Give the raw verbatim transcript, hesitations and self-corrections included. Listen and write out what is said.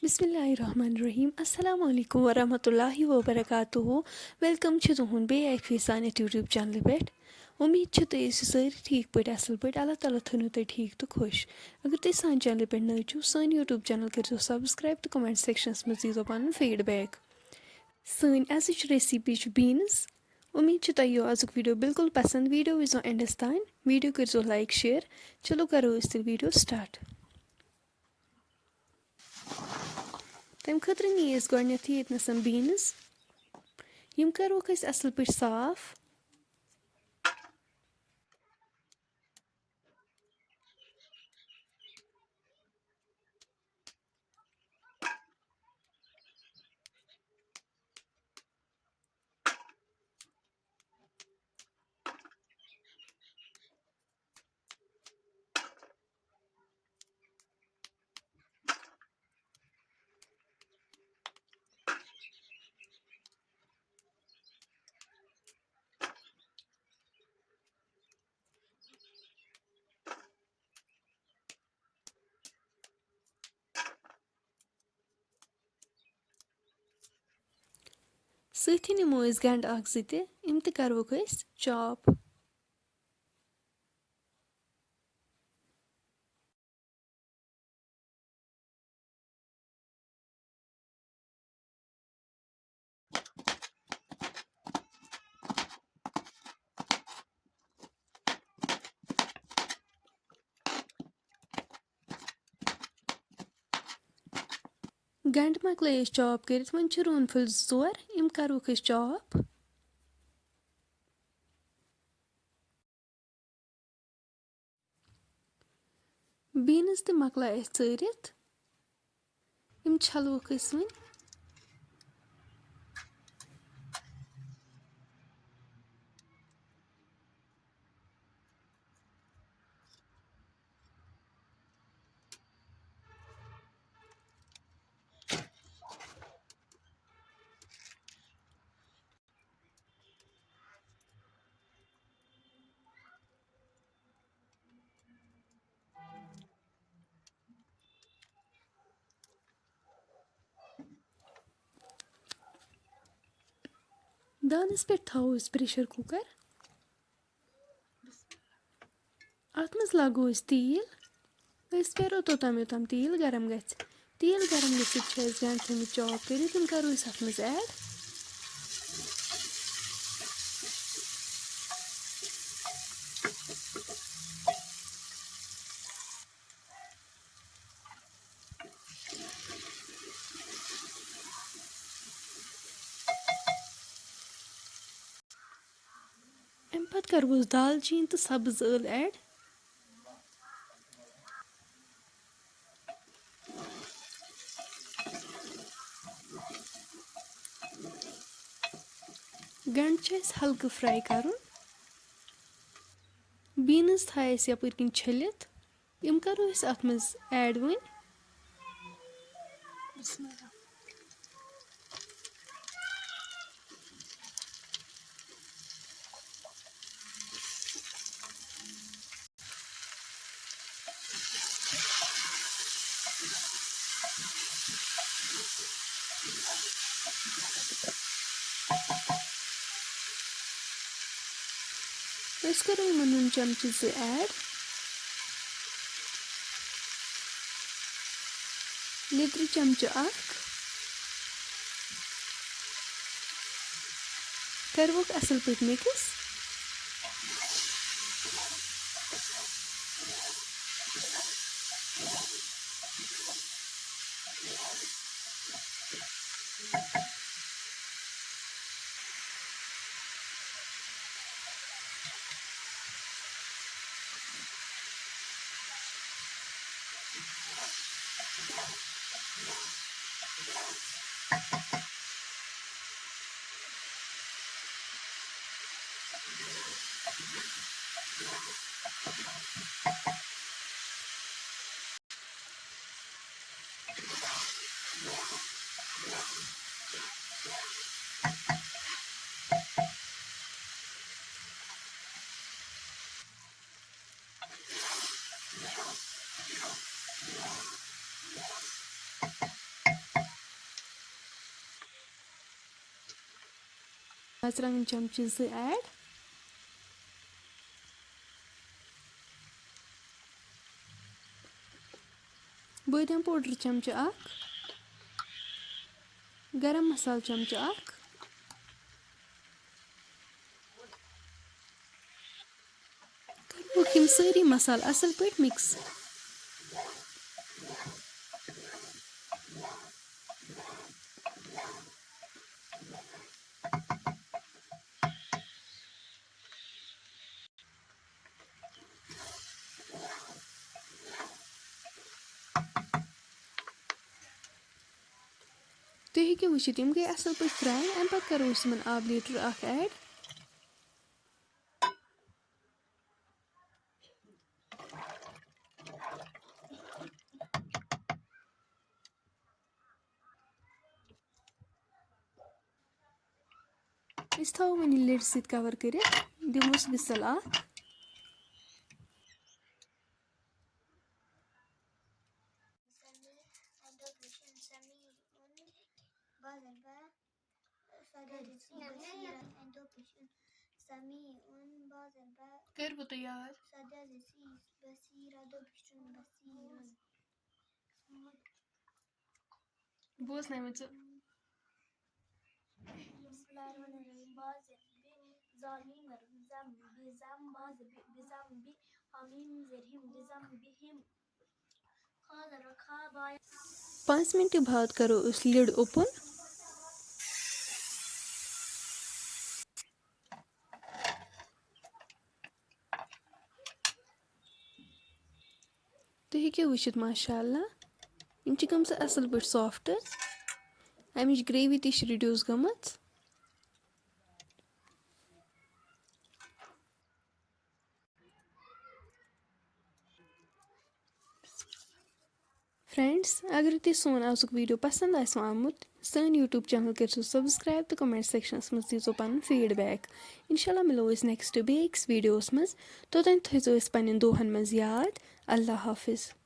بسم اللہ الرحمن الرحیم۔ السلام علیکم ورحمۃ اللہ وبرکاتہ۔ ویلکم چھُ تُہُنٛد بیٚیہِ اَکہِ پھِرِ سانہِ یَتھ YouTube چینلہِ پٮ۪ٹھ۔ اُمید چھِ تُہۍ ٲسِو سٲری ٹھیٖک پٲٹھۍ، اَصٕل پٲٹھۍ۔ اللہ تعالیٰ تھٲینو تُہۍ ٹھیٖک تہٕ خۄش۔ اگر تُہۍ سانہِ چینلہِ پٮ۪ٹھ نٔوۍ چھِو، سٲنۍ YouTube چینل کٔرۍزیو subscribe تہٕ comment sectionس منٛز دیٖزیو پَنُن feedback۔ سٲنۍ أزِچ recipe چھِ beans۔ اُمید چھِ تۄہہِ یِیو أزیُک video بالکل پسنٛد۔ Video وٕچھزیو endس تام، video کٔرۍزیو like، share۔ چلو کرو أسۍ تیٚلہِ video start۔ تَمہِ خٲطرٕ نی أسۍ گۄڈٕنٮ۪تھٕے ییٚتنَس beans۔ یِم کَروکھ أسۍ اَصٕل پٲٹھۍ صاف۔ سۭتی نِمو أسۍ گنٛڈٕ اکھ زٕ تہِ، یِم تہِ کروکھ أسۍ chop۔ گنٛڈٕ مۄکلٲے أسۍ chop کٔرِتھ، وۄنۍ چھِ روٗن پھٔلۍ زٕ ژور، یِم کَروکھ أسۍ chop۔ Beans تہِ مۄکلایہِ اَسہِ ژٲرِتھ، یِم چھَلوکھ أسۍ وۄنۍ۔ دانَس پٮ۪ٹھ تھاوو أسۍ pressure cooker۔ اَتھ منٛز لاگو أسۍ تیٖل۔ أسۍ کَرو توٚتام یوٚتام تیٖل گرم گژھِ۔ تیٖل گرم گٔژھِتھ چھِ اَسہِ گنٛڈٕ تھٲومٕتۍ chop کٔرِتھ، تِم کَرو أسۍ اَتھ منٛز add۔ اَمہِ پَتہٕ کَرو أسۍ دالچیٖن تہٕ سبٕز ٲلہٕ add۔ گنٛڈٕ چھُ اَسہِ ہلکہٕ fry کَرُن۔ Beans تھایہِ اَسہِ یَپٲرۍ کِنۍ چھٔلِتھ۔ یِم کَرو أسۍ اَتھ منٛز add وۄنۍ۔ بسم اللہ۔ أسۍ کَرو یِمَن نُن چمچہٕ زٕ add، لیٚدرِ چمچہٕ اَکھ۔ کَروکھ اَصٕل پٲٹھۍ mix۔ مرژٕوانٛگن چمچہٕ زٕ add۔ بٲدیان powder چمچہٕ اکھ۔ گرم مسالہٕ چمچہٕ اکھ۔ کَرہوکھ یِم سٲری مسالہٕ اَصٕل پٲٹھۍ mix۔ تُہۍ ہیٚکِو وٕچھِتھ، یِم گٔے اَصٕل پٲٹھۍ fry۔ اَمہِ پَتہٕ کَرو أسۍ یِمَن آب لیٖٹر اَکھ add۔ أسۍ تھاوو وۄنۍ یہِ lid سۭتۍ cover کٔرِتھ، دِموس whistle اکھ۔ کٔرِو تُہۍ یاد۔ بوزنٲوِو ژٕ۔ بسم اللہ الرحمن الرحیم۔ بازِ بِ ظالمین زم بِ زم بازِ بِ بِ زم بِ حامیم زرہیم بِ زم بِہم۔ پانٛژھ مِنٹہِ بعد کرو أسۍ lid open۔ تُہۍ ہیٚکِو وٕچھِتھ، ماشاء اللہ، یِم چھِ گٔمژٕ اَصٕل پٲٹھۍ soft۔ اَمِچ gravy تہِ چھِ reduce گٔمٕژ۔ Friends، اگر تۄہہِ سون آزُک video پسنٛد آسِوٕ آمُت، سٲنۍ YouTube channel کٔرۍزیو subscribe تہٕ comment sectionس منٛز دیٖزیو پنُن feedback۔ انشاءاللہ مِلو أسۍ next بیٚیہِ أکِس videoس منٛز۔ توٚتام تھٲیزیو أسۍ پننٮ۪ن دُعاہن منٛز یاد۔ اللہ حافظ۔